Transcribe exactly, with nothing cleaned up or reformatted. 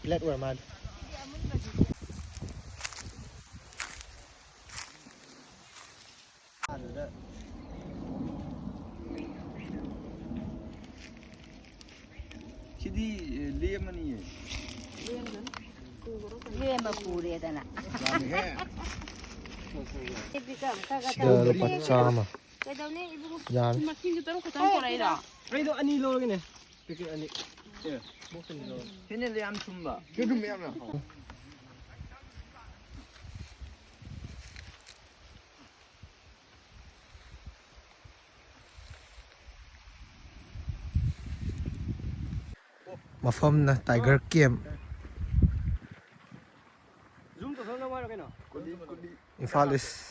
Flat ꯑꯣꯏꯔ ꯃꯥꯜꯂꯦ꯫ ꯑꯗꯨꯗ ꯁꯤꯗꯤ, ꯑꯦ, ꯂꯦꯝꯃꯅꯤꯌꯦ꯫ ꯂꯦꯝꯃ ꯄꯨꯔꯦꯗꯅ꯫ ꯌꯥꯝꯃꯤꯍꯦ꯫ ꯁꯤꯒ ꯂꯨꯄꯥ ꯆꯥꯝꯃ꯫ ꯀꯩꯗꯧꯅꯤ ꯏꯕꯨꯡꯉꯣ? ꯌꯥꯅꯤ꯫ ꯃꯁꯤꯡꯁꯨ ꯇꯔꯨꯛ ꯈꯛꯇꯪ ꯄꯨꯔꯛꯏꯔꯣ? ꯑꯩꯗꯣ ꯑꯅꯤ ꯂꯧꯔꯒꯦꯅꯦ꯫ ꯄꯦꯀꯦꯠ ꯑꯅꯤ꯫ ꯑꯦ, ꯕꯣꯛꯁ ꯑꯅꯤ ꯂꯧꯔꯒꯦ꯫ ꯁꯤꯅ ꯌꯥꯝ ꯊꯨꯝꯕ꯫ ꯁꯤ ꯑꯗꯨꯝ ꯃꯌꯥꯝ ꯌꯥꯝ ꯍꯥꯎ꯫ ꯃꯐꯝꯅ ꯇꯥꯏꯒꯔ ꯀꯦꯝ꯫ ꯖꯨꯝ ꯇꯧꯁꯜꯂꯒ ꯍꯥꯏꯔꯣ ꯀꯩꯅꯣ? ꯏꯝꯐꯥꯜ ꯏꯁ꯫